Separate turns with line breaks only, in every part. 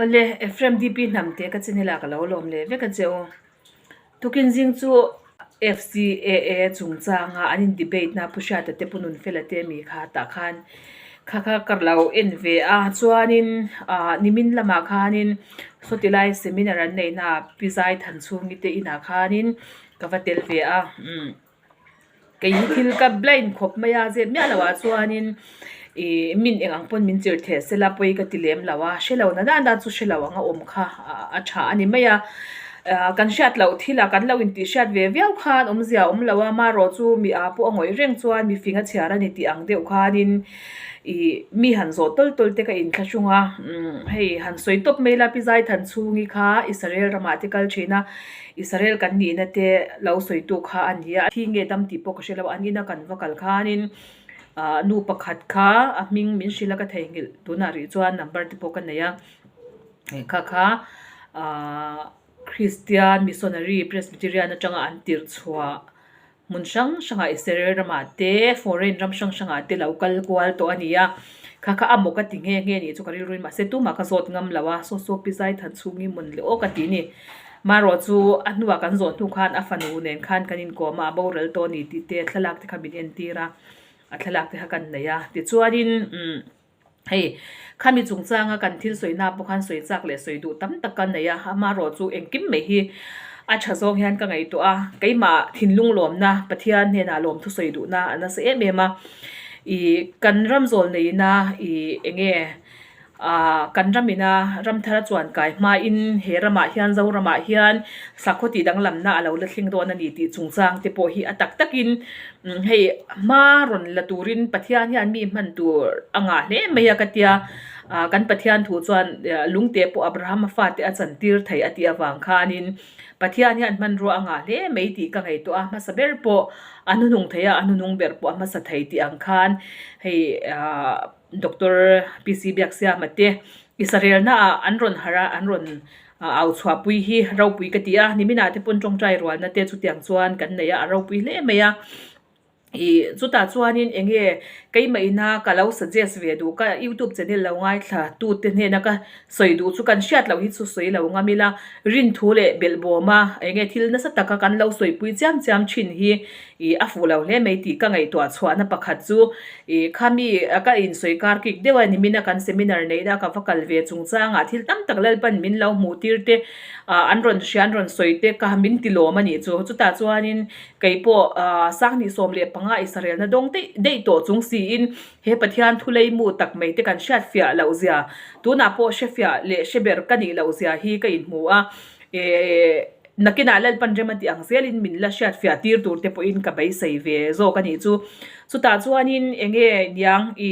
Awle, Ephraim DP hnamte ka channel ah ka lo lawm leh vek a che u. Tukin zing chu FCAA chungchanga an in debate na Pu Hriata te Pu Nunfela te mi kha tah khan kha kha ka lo en ve a chuanin ah nimin lamah khanin sawti lai seminar an neih naah Pi Zai Thanchhungi te inah khanin ka va tel ve a umm. Kei hi thil ka blind khawp mai a, zep miah loh ah chuanin ih min eng ang pawn min chirh theh sela pawi ka ti lem lo a, hre lo na na chu hre lo ang a awm kha a tha a ni mai a, ah kan hriat loh thil ah kan lo intih hriat ve viau khan awmzia a awm lo a, marawh chu mi ah pawh a ngawih reng chuan mi fing a chhiar a ni tih ang deuh khanin ih mi han zawh tawl tawl te ka inthlahrung a, umm hei han sawi tawp mai la pi zai than chhungi kha Israel ramah te kal thin a. Israel kan nihna te lo sawitu kha a ni a, thi nge dam tih pawh ka hre lo a, an ina kan va kal khanin ah nu pakhat kha a hming min hrilh a ka theihnghilh tunah rih chuan number te pawh ka nei a, kha kha ah Christian missionary Presbyterian atanga an tirh chhuah. Hmun hrang hrangah Israel ramah te foreign ram hrang hrangah te lo kal kual tawh a ni a, kha kha a maw ka ti nghe nghe nih chu ka rilru in mahse tumah ka zawt ngam lo a, saw saw pi zai than chhung hi mawn leh aw ka ti a ni. Marawh chu a hnuah kan zawh hnu khan a fanu nen khan kan inkawm a, a boral tawh a ni tih te thlalak te kha min entir a, a thlalak te kha kan nei a tichuanin umm. Hei, khami chungchanga kan thil sawina pawh khan sawi chak leh sawi duh tam tak ka nei a, amaherawh chu engkim mai hi a tha zawng hian ka ngaihtuah a, keimah thinlung lawmna, Pathian hnenah lawmthu sawi duhna a nasa em em a, ih kan ram zawl neihna ih eng nge ah kan ramina ram thar a chuan kai hmain he ramah hian Zoramah hian sakhaw tih danglamna a lo la thleng dawn a ni tih chungchang te pawh hi a tak takin Hei hma rawn la turin Pathian hian mi hman tur a ngah hle mai a ka tia, kan Pathian thu chuan lungte pawh Abraham-a fate a chantir thei a tih avang khanin Pathian hian hmanrua a ngah hle mai tih ka ngaihtuah a, hmasa ber pawh a hnuhnung thei a, a hnuhnung ber pawh a hmasa thei tih ang khan hei Doctor PC Biaksiama te Israel-na ah an rawn harh a, an rawn Au chhuahpui hi ropui ka ti a, niminah te pawn tawngtai rualna te chutiang chuan kan nei a, a ropui hle mai a. Ih chutah chuanin eng nge keimah ina ka lo suggest ve duh ka youtube channel lo ngaithla tute hnena ka sawi duh chu kan hriat loh hi chu sawi lo ngam ila, rinthu leh belhbawma eng nge thil nasa taka kan lo sawipui chiam chiam thin hi ih a fuh lo hle mai tih ka ngaihtuah chhuahna pakhat chu ih khami ka insawi kar kik deuh a nimina kan seminar neihna ka va kal ve chungchangah thil tam tak Lalpan min lo hmuh tir te ah an rawn hria an rawn sawi te ka min ti lawm a nih chu chutah chuanin kei pawh ah sanghnih 15 Israelna dawng daih daih tawh chung siin he Pathian thu leimu tak mai te kan hriat fiah loh zia tunah pawh hre fiah leh hre ber ka nih loh zia hi ka inhmu a eh. Nakinah Lalpan rem a tih ang zelin min la hriat fiah tir tur te pawhin ka beisei ve zawk a nih chu. Chutah chuanin eng nge niang i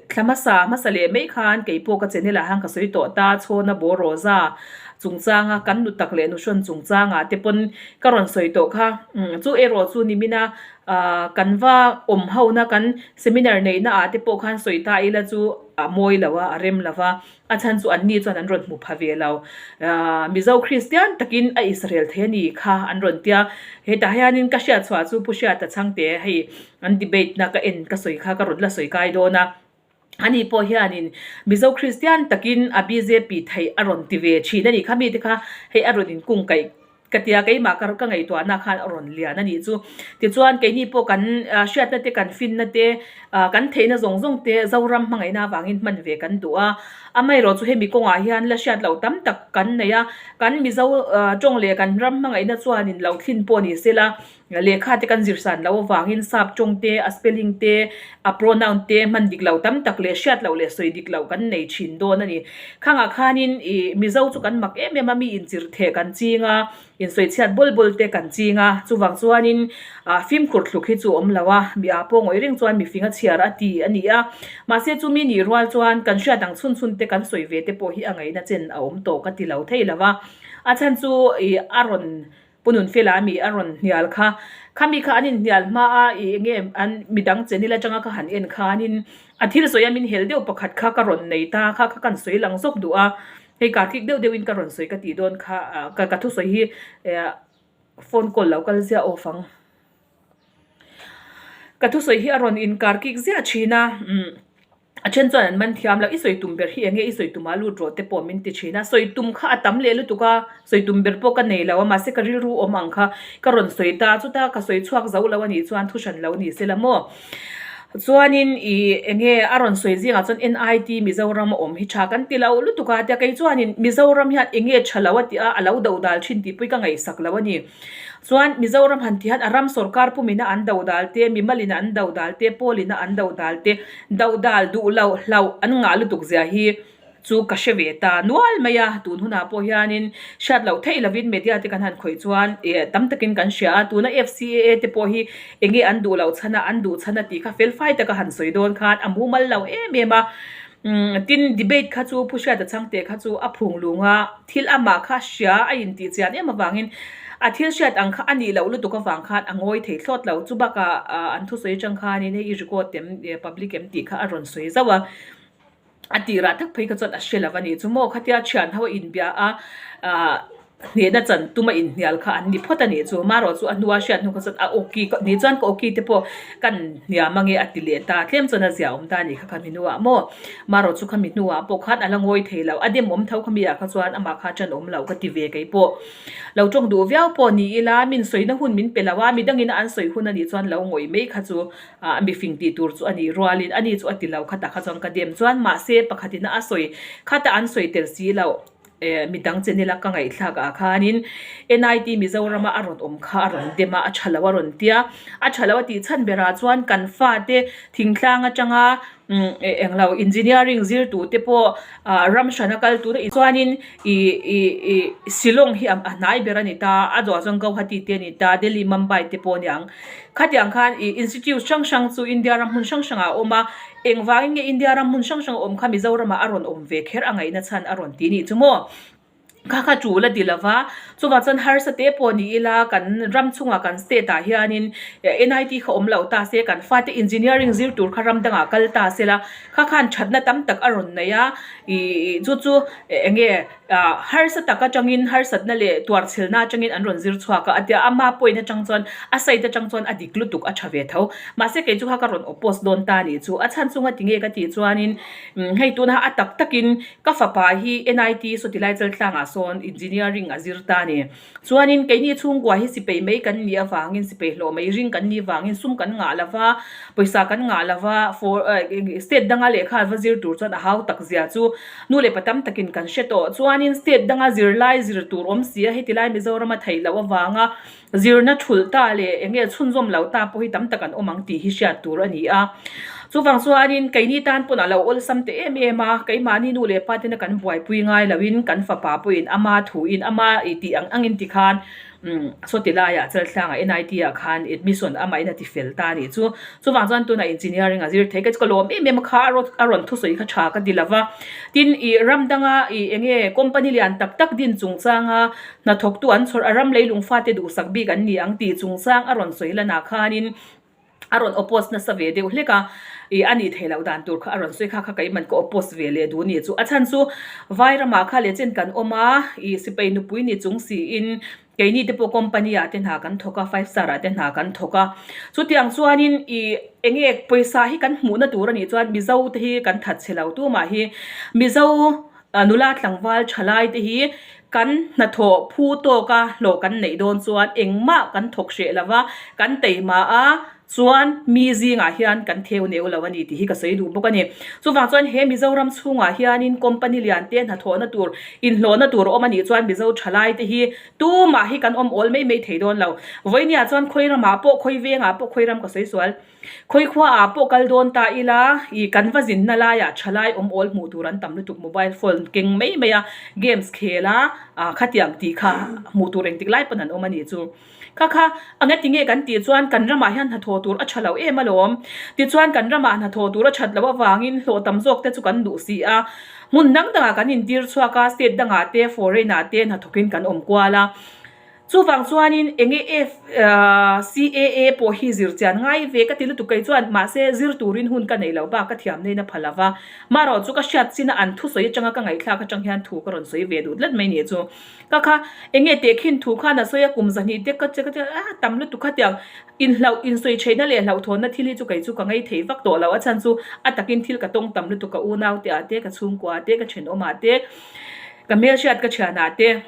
thla hmasa hmasa leh mai khan kei pawh ka channel ah hian ka sawi tawh ta Chhawna Baw Roza chungchanga kan nu tak leh nu hrawn chungchanga te pawn ka rawn sawi tawh kha. Chu erawh chu nimina kan va awm hona kan seminar neihna ah te pawh khan sawi ta ila chu a mawi lo a, a rem lo va. A chhan chu anni chuan an rawn hmu pha ve lo. Mizo Kristian takin a Israel thei a ni kha an rawn tia. Hetah hianin ka hriat chhuah chu Pu Hriata Chhangte hei an debate na ka en ka sawi kha ka rawn la sawi kai dawn a. Ani pawh hianin Mizo Kristian takin a bjp theih a rawn ti ve thin a ni kha mite kha hei a rawn inkung kaih Ka ti a, keimah ka ka ngaihtuahna khan a rawn lian a nih chu. Tichuan keini pawh kan hriatna te kan finna te kan theihna zawng zawng te Zoram hmangaihna avangin hman ve kan duh a. Amaherawh chu hemi kawngah hian la hriat loh tam tak kan nei a, kan Mizo tawng leh kan ram hmangaihna chuanin lo thlin pawh ni sela Lehkha te kan zir san loh avangin sap tawng te, a spelling te, a pronoun te hman dik loh tam tak leh hriat loh leh sawi dik loh kan nei thin dawn a ni. Khangah khanin ih Mizo chu kan mak em em a, mi inchir theh kan ching a, insawi chhiat bawl bawl te kan ching a, chuvang chuanin ah fimkhur thluk hi chu a awm lo a, mi ah pawh ngawih reng chuan mifing a chhiar a ti a ni a. Mahse chumi nih rual chuan kan hriat ang chhun chhun te kan sawi ve te pawh hi a ngaihna chen a awm tawh ka ti lo thei lo a, a chhan chu ih a rawn Pu Nunfela a mi a rawn hnial kha, khami kha an inhnial hma a i eng nge an midang channel atanga ka han en khanin a thil sawi a min hel deuh pakhat kha ka rawn nei ta kha kha kan sawi lang zawk duh a, hei kar kik deuh deuhin ka rawn sawi ka tih dawn kha ka ka thusawi hi phone call lo kal ziah off ang. Ka thusawi hi a rawn inkar kik ziah thin a umm. A then chuan an man thiam lo, i sawi tum ber hi enge i sawi tumah lut rawh te pawh min ti thin a, sawi tum kha a tam leh lutuk a, sawi tum ber pawh ka nei lo a, mahse ka rilru awm ang kha ka rawn sawi ta, chuta ka sawi chhuak zo lo a nih chuan thu hran lo ni sela maw. Chuanin ih enge a rawn sawi zingah chuan NIT Mizoram a awm hi tha kan ti lo lutuk a, tia kei chuanin Mizoram hian enge tha lo a tih a, a lo do dal thin tih pawh hi ka ngaihsak lo a ni. Chuan Mizoram han tih hian a ram sorkar pumina an do dal te, mimalina an do dal te, pawlina an do dal te, do dal duh loh hlauh an ngah lutuk zia hi chu ka hre ve ta nual mai a, tun hunah pawh hianin hriat loh theih lovin media te kan han khawih chuan ih tam takin kan hria a, tuna FCAA te pawh hi enge an duh loh chhan a, an duh chhan a tih kha fel fai taka han sawi dawn khan a mumal lo em em a, umm tin debate kha chu Pu Hriata Chhangte kha chu a phung lung a, thil amah kha hria a intih chian em avangin a thil hriat ang kha a nih loh lutuk avang khan a ngawi thei thlawt lo, chubakah an thusawi atang khanin hei i record em public em tih kha a rawn sawi zauh a. A tirah tak phei kha chuan a hre lo a ni chu maw khatia thian ho a inbia a ahh hnehna chan tum a inhnial kha an ni phawt a nih chu marawh chu a hnua hriat hnu kha chuan a awki ni chuan ka awki te pawh kan hniam ange a ti leh ta tlem chuan a zia awm ta a nih kha khami hnuah maw marawh chu khami hnuah pawh khan a la ngawi thei lo a dem awm tho khami ah kha chuan amah kha tan awm lo ka ti ve kei pawh lo tawng duh viau pawh ni ila min sawina hun min pe lo a midangin a an sawi hun a nih chuan lo ngawih mai kha chu Ah mi fing tih tur chu a nih rualin ani chu a ti lo khatah kha chuan ka dem chuan mahse pakhatin a sawi khatah an sawi tel si loh eh midang channel a ka ngaihthlak ah khanin NIT Mizoram a a rawn awm kha a rawn dem a a tha lo a rawn tia a tha lo a tih chhan berah chuan kan fate thingtlang atanga umm englo engineering zir tur te pawh ah ram hrana kal tur a chuanin ih ih ih Shillong hi a hnai ber a ni ta a zawh ah chuan Guwahati te a ni ta Delhi Mumbai te pawh a ni ang. Khatiang khan ih institute hrang hrang chu India ram hmun hrang hrangah a awm a, engvangin nge India ram hmun hrang hrang a awm kha Mizoramah a rawn awm ve kher a ngaihna chhan a rawn ti nih chu maw? Kha kha tul a ti lo va, chuvang chuan harsa te pawh ni ila kan ram chungah kan state ah hianin NIT kha awm loh ta se kan fate engineering zir tur kha ram dangah kal ta se la, kha khan thatna tam tak a rawn nei a, ih chu chu eng nge Ah harsa tak atangin harsatna leh tuarchhelna atangin an rawn zir chhuak a, a tia ama point atang chuan a side atang chuan a dik lutuk a tha ve tho. Mahse kei chu kha ka rawn oppose dawn ta nih chu. A chhan chunga tinge ka tih chuanin umm hei tuna a tak takin ka fapa hi NIT sawtilai chaltlangah sawn engineering a zir ta a ni. Chuanin keini chhungkua hi sipei mai kan nih avangin sipei hlawh mai ring kan nih vangin sum kan ngah lo va, pawisa kan ngah lo va, for state danga lehkha va zir tur chuan a hau tak zia chu Nu leh pa tam takin kan hre tawh. Chuanin state danga zirlai zir tur awm si a, heti lai Mizorama theih loh avanga zirna thulh ta leh eng nge chhunzawm lo ta pawh hi tam tak an awm ang tih hi hriat tur a ni a. Chuvang chuanin keini tan pawn a lo awlsam teh em em a, keimahni nu leh pa tena kan buaipui ngai loin kan fapa pawhin ama thuin ama i tih ang angin tikhan Umm sawti laiah Chalthlangah NIT ah khan admission amahin a ti fel ta a nih chu. Chuvang chuan tunah engineering a zir thei ka chu ka lawm em em a kha a rawn thusawi kha tha ka ti lo va. Tin ih ram danga ih eng nge company lian tak tak din chungchanga hnathawktu an chhawrh a ram leilung fate duhsak bik an ni ang tih chungchang a rawn sawi lanah khanin a rawn oppose nasa ve deuh hlek a, ih a nih theih loh dan tur kha a rawn sawi kha kha keiman ka oppose ve leh duh a ni chu. A chhan chu vai ramah kha leh chen kan awm a, ih sipai nupui ni chung siin keini te pawh company ah te hna kan thawk a, five star ah te hna kan thawk a. Chutiang chuanin ih eng nge pawisa hi kan hmuhna tur a nih chuan Mizo te hi kan that chhe lo tumah hi Mizo Nula tlangval thalai te hi kan hnathawh phu tawka hlawh kan neih dawn chuan engmah kan thawk hreh lo va, kan teima a chuan mi zingah hian kan theu neu lo a ni tih hi ka sawi duh bawk a ni. Chuvang chuan he Mizoram chhungah hianin company lian te hnathawhna tur, inhlawhna tur a awm a nih chuan Mizo thalai te hi tumah hi kan awm awl mai mai thei dawn lo. Vawinia chuan khawi ramah pawh, khawi vengah pawh, khawi ram ka sawi sual. Khawi khua ah pawh kal dawn ta ila, ih kan va zinna laiah thalai awm awl hmuh tur an tam lutuk mobile phone keng mai mai a, games khel a, ah khatiang tih kha hmuh tur engtik lai pawn an awm a nih chu. Kha kha a nga tinge kan tih chuan kan ramah hian hnathawh tur a tha lo em alawm. Tichuan kan ramah hnathawh tur a that loh avangin hlawh tam zawk te chu kan duh si a, hmun dang dangah kan intir chhuak a, state dangah te foreign ah te hnathawkin kan awm kual a. Chuvang chuanin enge FCAA pawh hi zir chian ngai ve ka ti lutuk kei chuan mahse zir turin hun ka nei lo bak ka thiam neiin a pha lo va. Marawh chu ka hriat chin a an thusawi atanga ka ngaihthlak atang hian thu ka rawn sawi ve duh tlat mai nih chu. Ka kha enge tehkhin thu khan a sawi a kum zahnih te ka che ka che a tam lutuk khatiang inhlauh insawi theihna leh hlauhthawnna thil hi chu kei chu ka ngei thei vak tawh lo a chhan chu a takin thil ka tawng tam lutuk ka unau te ah te ka chhungkua ah te ka thenawm ah te ka hmelhriat ka thian ah te.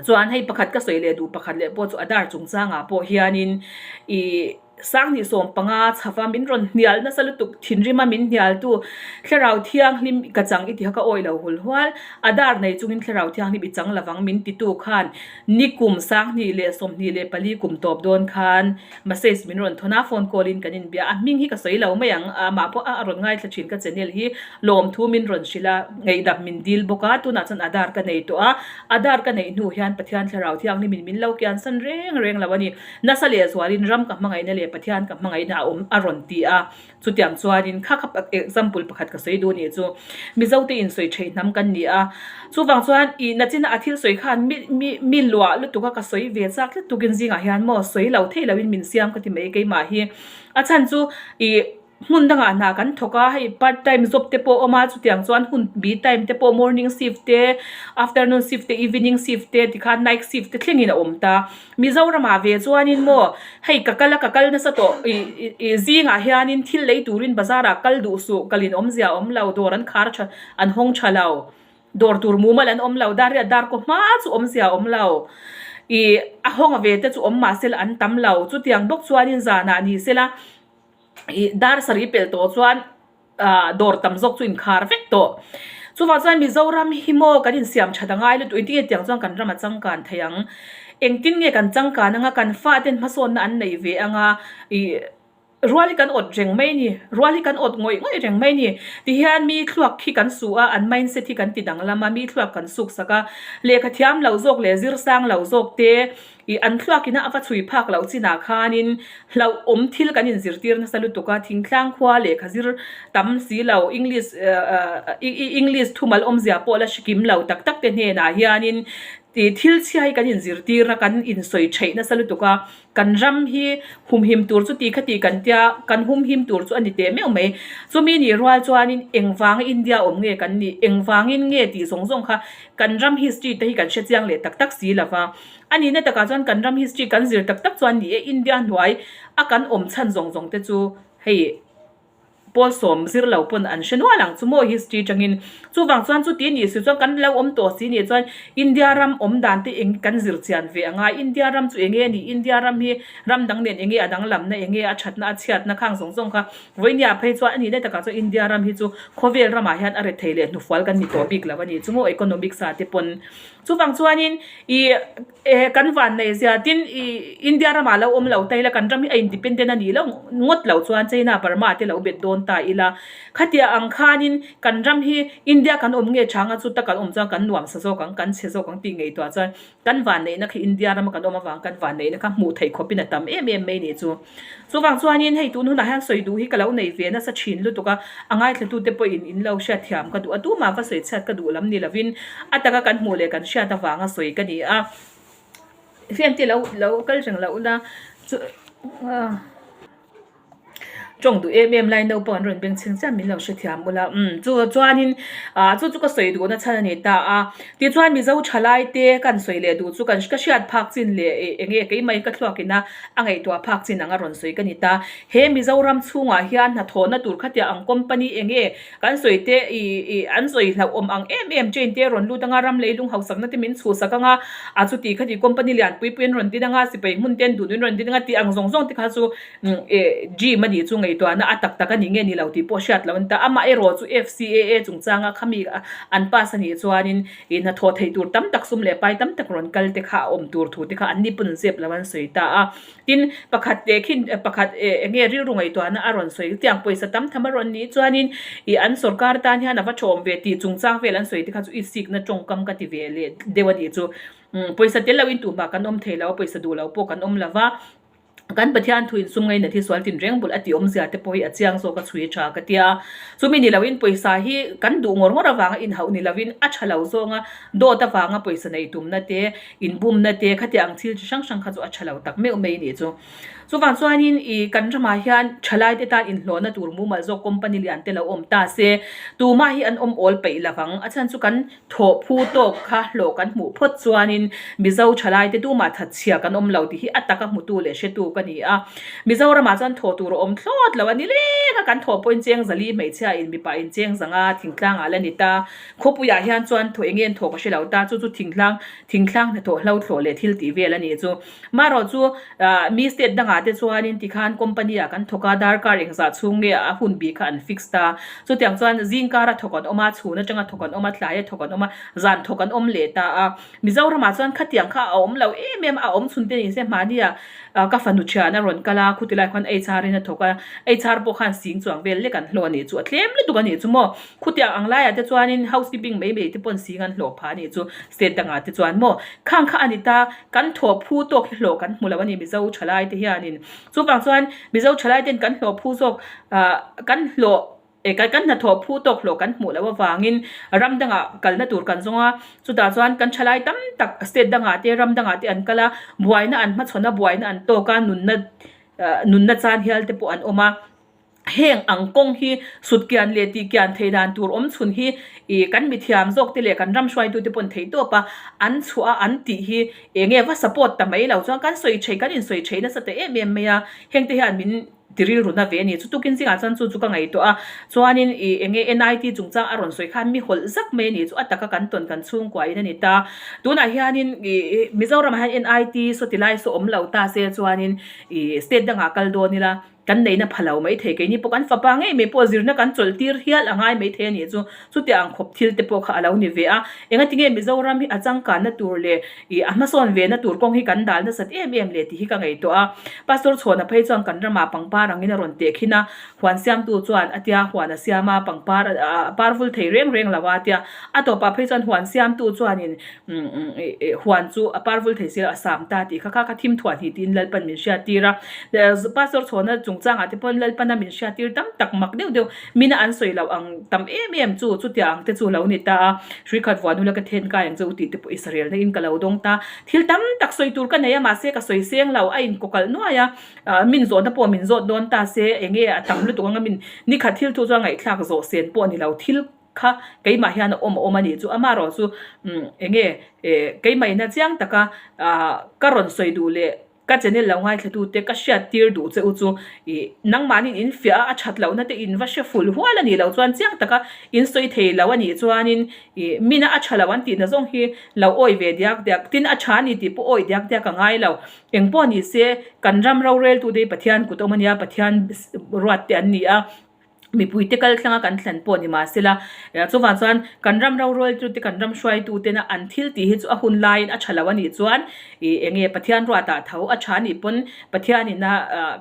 Chuan hei pakhat ka sawi leh duh pakhat leh pawh chu Adar chungchangah pawh hianin ih Sanghnih 15 chhava min rawn hnial nasa lutuk thinrima min hnialtu Thlarau Thianghlim ka chang i tiha ka awih lo hul hual Adar nei chungin Thlarau Thianghlim i chang lovang min titu khan nikum Sanghnih leh 24 kum tawp dawn khan Message min rawn thawn a, phone call in kan inbia a, hming hi ka sawi lo mai ang, amah pawh a rawn ngaithla thin ka channel hi lawmthu min rawn hrilh a, ngaihdam min dil bawk a, tunah chuan Aadhaar ka nei tawh a, Aadhaar ka neih hnu hian Pathian Thlarau Thianghlim in min lo kian san reng reng lo a ni, nasa leh zualin ram ka hmangaihna leh Pathian ka hmangaihna a awm a rawn ti a. Chutiang chuanin kha kha example pakhat ka sawi duh nih chu Mizote in sawi theih hnam kan ni a, chuvang chuan ih nachina a thil sawi khan mi mi mi luah lutuk a ka sawi ve chak tlat tukin zingah hian maw sawi lo thei loin min siam ka ti mai keimah hi a chhan chu ih hmun dangah hna kan thawk a hei part time job te pawh a awm a chutiang chuan hun bi time te pawh morning shift te afternoon shift te evening shift te tikhan night shift te thlengin a awm ta. Mizoramah ve chuanin maw hei ka kal a ka kal nasa tawh ih ih zingah hianin thil lei turin bazarah kal duh suh kalin awmzia a awm lo dawr an khar tha an hawng tha lo dawr tur mumal an awm lo dar riat dar kaw hma chu awmzia a awm lo ih a hawnga ve te chu awm mahse la an tam lo chutiang bawk chuanin zanah ni sela ih dar sarih pelh tawh chuan. ah dawr tam zawk chu inkhar vek tawh. Chuvang chuan Mizoram hi maw kan insiam that a ngai lutuk engtin nge tiang chuan kan ram a changkan thei ang. Engtin nge kan changkan anga kan faten hmasawnna an neih ve anga ih rual hi kan awt reng mai a ni rual hi kan awt ngawih ngawih reng mai a ni. Tihian mi thluak hi kan suh a an mindset hi kan ti danglam a mi thluak kan suk sak a lehkha thiam lo zawk leh zir sang lo zawk te Ih an thluak ina a va chhui phak loh chinah khanin hlauhawm thil kan inzirtir nasa lutuk a, thingtlang khua lehkha zir tam si lo English English thumal awmzia pawh la hre kim lo tak tak te hnenah hianin ih thil chhia hi kan inzirtir a kan insawi theih nasa lutuk a, kan ram hi humhim tur chu ti kha ti kan tia kan humhim tur chu a ni teh meuh mai. Chumi nih rual chuanin engvanga India awm nge kan nih engvangin nge tih zawng zawng kha kan ram history te hi kan hre chiang leh tak tak si lo va. A nihna takah chuan kan ram history kan zir tak tak chuan ni e India hnuai a kan awm chhan zawng zawng te chu hei pawl sawm zir lo pawn an hre nual ang chu maw history tangin chuvang chuan chuti nih si chuan kan lo awm tawh si nih chuan India ram awm dan te eng kan zir chian ve anga India ram chu enge a nih India ram hi ram dang nen enge a danglamna enge a thatna a chhiatna khang zawng zawng kha vawinia phei chuan a nihna takah chuan India ram hi chu khawvel ramah hian a rethei leh hnufual kan ni tawh bik lo a ni chu maw economics ah te pawn Chuvang chuanin ih eh kan van nei zia tin ih India ramah lo awm lo ta ila kan ram hi a independent a nih loh ngawt loh chuan China Burma te lo bet dawn ta ila khatia ang khanin kan ram hi India kan awm nge changa chu ta kan awm chuan kan nuam sa zawk ang kan chhe zawk ang tih ngaihtuah chuan kan van neihna khi India rama kan awm avang kan van neihna kha hmuh theih khawpin a tam em em mai nih chu. Chuvang chuanin hei tun hunah hian sawi duh hi ka lo nei ve nasa thin lutuk a, a ngaithlatute pawhin in lo hriatthiam ka duh a, tumah va sawi chhiat ka duh lam ni lovin a taka kan hmuh leh kan hriat avanga sawi ka ni a. Fiamte lo lo kal reng loh la chu tawng duh em em lai naupang an rawn beng chheng chiah min lo hrethiam ula umm chu chuanin ah chu chu ka sawi duhna chhan a ni ta a tichuan Mizo thalai te kan sawi leh duh chu kan ka hriat phak chin leh eng nge keimah in ka thluak ina a ngaihtuah phak chin anga rawn sawi ka ni ta. He Mizoram chhungah hian hnathawhna tur khatia ang company eng nge kan sawi te ih ih an sawi hlauhawm ang em em chain te rawn lut anga ram leilung hausakna te min chhuhsak anga a chuti khati company lian pui pui an rawn din anga sipai hmun te an duh duhin rawn din anga tih ang zawng zawng te kha chu eh dream a nih chu ngaihtuahna a tak tak a nih nge ni lo tih pawh hriat loh a ni ta. Amaherawh chu FCAA chungchanga khami an pass a nih chuanin Ih hnathawh theih tur tam tak sum leh pai tam tak rawn kal te kha a awm tur thu te kha an ni pawn zep lo an sawi ta a. Tin, pakhat teh khin pakhat eh eng nge rilru ngaihtuahna a rawn sawi tiang pawisa tam tham a rawn nih chuanin ih an sorkar tan hian a va thawm ve tih chungchang vel an sawi te kha chu i sikna tawngkam ka ti ve leh deuh a nih chu. Pawisa tel loin tuhmah kan awm thei lo a, pawisa duh lo pawh kan awm lo va. Kan Pathian thu insum ngaina thi sual tinreng bul a tih awmzia te pawh hi a chiang zawk a chhui tha ka tia. Chumi ni loin pawisa hi kan duh ngawr ngawr avanga inhauh ni loin a tha lo zawnga dawt avanga pawisa nei tumna te, inbumna te khatiang ang thil chi hrang hrang kha chu a tha lo tak meuh mai nih chu. Chuvang chuanin ih kan ramah hian thalai te tan inhlawhna tur mumal zawk company lian te lo awm ta se tumah hi an awm awl peih lovang. A chhan chu kan Thawh phu tawk kha hlawh kan hmuh phawt chuanin Mizo thalaite tumah thatchhia kan awm lo tih hi a taka hmutu leh hretu ka ni a. Mizoramah chuan thawh tur a awm thlawt lo a ni leng a, kan thawh pawhin cheng zali hmeichhia in mipa in cheng zanga thingtlangah la ni ta. Khawpuiah hian chuan thawh eng nge an thawh ka hre lo ta, chu chu thingtlang thingtlang hnathawh hlo thlawh leh thil tih vel a nih chu. Marawh chu mi state dangah te chuanin tikhan company ah kan thawk a, darkar engzah chhung nge a hun bih kha an fix ta. Chutiang chuan zingkara thawk an awm a, chhun atanga thawk an awm a, tlaia thawk an awm a, zan thawk an awm leh ta a. Mizoramah chuan khatiang kha a awm lo em em a, a awm chhun te ni se mahnia ka fanu thian a rawn kal a, khuti lai khuan HR in a thawk a, HR pawh khan sing chuang vel lek an hlawh a nih chu, a tlem lutuk a nih chu maw. Khutiang ang laiah te chuanin housekeeping mai mai te pawn sing an hlawh phah a nih chu, state dangah te chuan maw. Khang kha a ni ta, kan thawh phu tawk hi hlawh kan hmu lo a ni Mizo thalai te hianin. Chuvang chuan Mizo thalai ten kan hlawh phu zawk ah kan hlawh eh kan hnathawh phu tawk hlawh kan hmuh loh avangin ram dangah kalna tur kan zawng a, chutah chuan kan thalai tam tak state dangah te ram dangah te an kal a, buaina an hmachhawn a, buaina an tawk a, nunna ah nunna chan hial te pawh an awm a. Heng ang kawng hi sut kian leh tih kian thei dan tur awm chhun hi ih kan mithiam zawk te leh kan ram hruaitu te pawn theih tawp a, an chhuah a an tih hi eng nge va support ta mai lo chuan kan sawi thei kan insawi thei nasa ta em em mai a, heng te hian min ti rilru na ve a ni. Chutukin zingah chuan chu chu ka ngaihtuah a, chuanin ih eng nge NIT chungchang a rawn sawi khan mi hawlh zak mai a ni chu a taka kan tawn kan chhungkua in a ni ta. Tunah hianin ih Mizoramah hian NIT saw ti lai saw awm lo ta se chuanin ih state dangah kal dawn ila, Kan neihna pha lo mai thei, keini pawh kan fapa ngei mai pawh zirna kan chawlh tir hial a ngai mai thei a nih chu. Chutia ang khawp thil te pawh kha a lo ni ve a. Engati nge Mizoram hi a changkanna tur leh ih a hmasawn ve na tur kawng hi kan dal nasat em em leh tih hi ka ngaihtuah a. Pastor Chhuana phei chuan kan ramah pangpar angin a rawn teh khin a, huan siamtu chuan a tia huan a siam a, pangpar a par vul thei reng reng lo a tia. A tawpah phei chuan huan siamtu chuanin Huan chu a par vul thei si lo, a sam ta tih kha kha kha thim thuah hnih tiin Lalpan min hriattir a. Pastor chhawna chungchangah te pawn Lalpana min hriattir tam tak mak deuh deuh mina an sawi loh ang tam em em chu chutiang ang te chu lo ni ta a. Hrui khat vuan ula ka then kai ang che u tih te pawh i sarelna in ka lo dawng ta. Thil tam tak sawi tur ka nei a mahse ka sawi seng lo, a inkawkalh nuai a. Min zawhna pawh min zawt dawn ta se enge a tam lutuk anga min nikhat thil thu chuan ngaihthlak zawh sen pawh a ni lo thil. Kha keimah hian a awm a awm a nih chu amarawh chu umm eng nge eh keimah ina chiang taka ah ka rawn sawi duh leh ka channel lo ngaithla tu te ka hriat tir duh che u chu ih nangmahni in fiah a a that lohna te in va hre ful hual a nih loh chuan chiang taka in sawi thei lo a nih chuanin ih mina a tha lo an tihna zawng hi lo awi ve diak diak tin a tha a ni tih pawh awi diak diak a ngai lo eng pawh ni se kan ram rorel tu te hi Pathian kut awm a nia Pathian ruat te an ni a. Mipuite kal thlanga kan thlen pawh ni mahsela, chuvang chuan kan ram roreltute, kan ram hruaitutena an thil tih hi chu a hun laiin a tha lo a nih chuan ih eng nge Pathian ruatah tho a tha a nih pawn Pathianina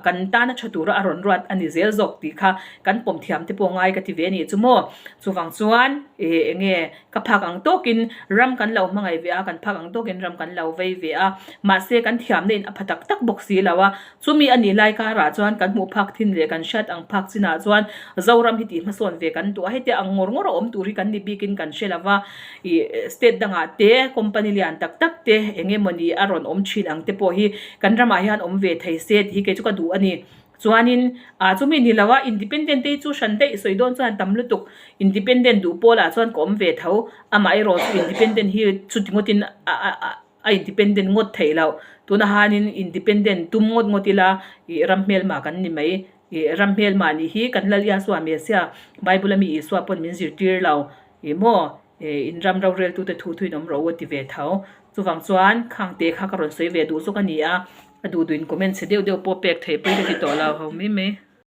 kan tana tha tura a rawn ruat a ni zel zawk tih kha kan pawm thiam te pawh ngai ka ti ve a nih chu maw. Chuvang chuan ih eng nge ka phak ang tawkin ram kan lo hmangaih ve a, kan phak ang tawkin ram kan lo vei ve a, mahse kan thiamna in a pha tak tak bawk si lo a. Chumi a nih lai karah chuan kan hmuh phak thin leh kan hriat ang phak chinah chuan Zoram hi tih hmasawn ve kan duh a, hetiang ang ngawr ngawr a awm tur hi kan ni bikin kan hre lo va, ih state dangah te company lian tak tak te eng emawni a rawn awm thin ang te pawh hi kan ramah hian awm ve thei se tih hi kei chu ka duh a ni. Chuanin ah chumi ni lo a independent te hi chu hran daih sawi dawn chuan tam lutuk independent duh pawlah chuan ka awm ve tho, amaherawhchu independent hi chuti ngawtin a a. A independent ngawt theih loh. Tuna hanin independent tum ngawt ngawt ila ih ram hmelma kan ni mai. Ih ram hmelma nih hi kan Lal Iasua Messiah Bible a mi Isua pawn min zirtir lo. Ih maw ih in ram roreltute thu thuin awm rawh u a ti ve tho. Chuvang chuan khang te kha ka rawn sawi ve duh zawk a ni a, a duh duhin comment chhe deuh deuh pawh pek theih pawhin ka ti tawh lo ho mai mai.